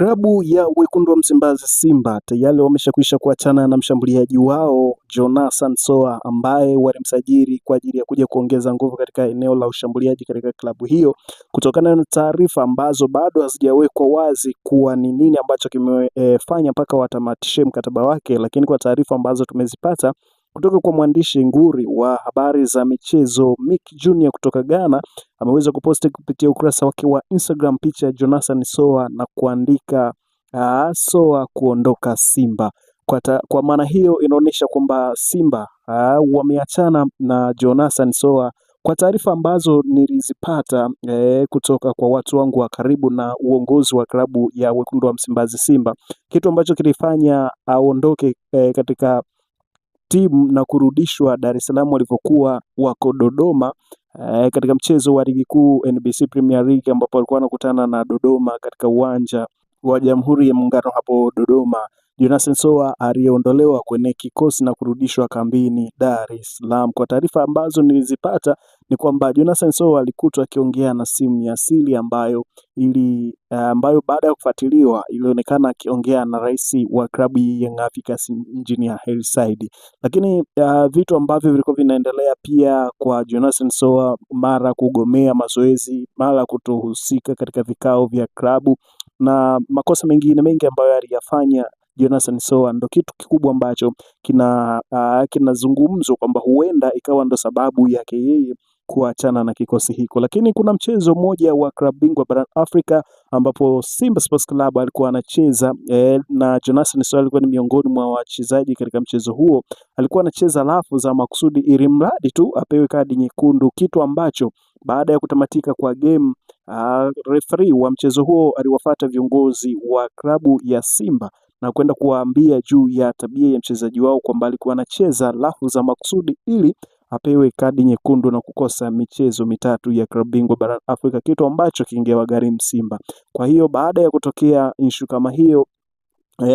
Klabu ya wekundu wa Msimbazi Simba tayari wameshakwisha kuachana na mshambuliaji wao Jonathan Soa ambaye walimsajili kwa ajili ya kuja kuongeza nguvu katika eneo la ushambuliaji katika klabu hiyo, kutokana na taarifa ambazo bado hazijawekwa wazi kuwa ni nini ambacho kimefanya mpaka watamatishe mkataba wake, lakini kwa taarifa ambazo tumezipata kutoka kwa mwandishi nguri wa habari za michezo Mick Junior kutoka Ghana ameweza kuposti kupitia ukurasa wake wa Instagram picha ya Jonathan Soa na kuandika Soa kuondoka Simba. Kwa maana hiyo inaonyesha kwamba Simba wameachana na Jonathan Soa. Kwa taarifa ambazo nilizipata kutoka kwa watu wangu wa karibu na uongozi wa klabu ya wekundu wa Msimbazi Simba, kitu ambacho kilifanya aondoke katika timu na kurudishwa Dar es Salaam walivyokuwa wako Dodoma katika mchezo wa ligi kuu NBC Premier League ambapo walikuwa wanakutana na Dodoma katika uwanja wa Jamhuri ya Muungano hapo Dodoma. Jonathan Soa aliondolewa kwenye kikosi na kurudishwa kambini Dar es Salaam. Kwa taarifa ambazo nilizipata ni kwamba Jonathan Soa alikutwa akiongea na simu ya siri ambayo baada ya kufuatiliwa ilionekana akiongea na rais wa klabu ya Young Africans Engineer Hersi Said. Lakini vitu ambavyo vilikuwa vinaendelea pia kwa Jonathan Soa, mara kugomea mazoezi, mara kutohusika katika vikao vya klabu na makosa mengine mengi ambayo aliyafanya Jonathan Soa, ndo kitu kikubwa ambacho kinazungumzwa kwamba huenda ikawa ndo sababu yake yeye kuachana na kikosi hiko. Lakini kuna mchezo mmoja wa klabu bingwa barani Afrika ambapo Simba Sports Club alikuwa anacheza na Jonathan Soa alikuwa ni miongoni mwa wachezaji katika mchezo huo. Alikuwa anacheza rafu za makusudi ili mradi tu apewe kadi nyekundu, kitu ambacho baada ya kutamatika kwa game referee wa mchezo huo aliwafuata viongozi wa klabu ya Simba na kwenda kuwaambia juu ya tabia ya mchezaji wao kwamba alikuwa anacheza rafu za makusudi ili apewe kadi nyekundu na kukosa michezo mitatu ya klabu bingwa barani Afrika, kitu ambacho kingewagharimu Simba. Kwa hiyo baada ya kutokea inshu kama hiyo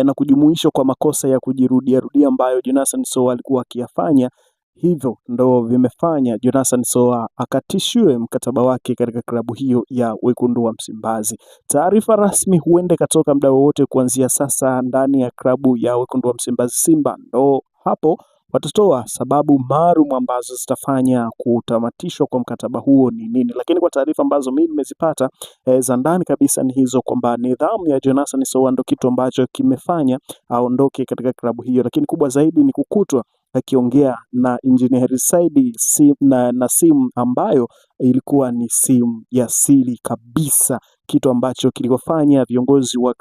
na kujumuishwa kwa makosa ya kujirudia rudia ambayo Jonathan Soa alikuwa akiyafanya, hivyo ndo vimefanya Jonathan Soa akatishiwe mkataba wake katika klabu hiyo ya wekundu wa Msimbazi. Taarifa rasmi huenda ikatoka muda wowote kuanzia sasa ndani ya klabu ya wekundu wa Msimbazi Simba, ndo hapo watatoa sababu maalum ambazo zitafanya kutamatishwa kwa mkataba huo ni nini. Lakini kwa taarifa ambazo mimi nimezipata za ndani kabisa ni hizo kwamba nidhamu ya Jonathan Soa ndo kitu ambacho kimefanya aondoke katika klabu hiyo, lakini kubwa zaidi ni kukutwa akiongea na Engineer Hersi Said na simu ambayo ilikuwa ni simu ya siri kabisa, kitu ambacho kiliwafanya viongozi wa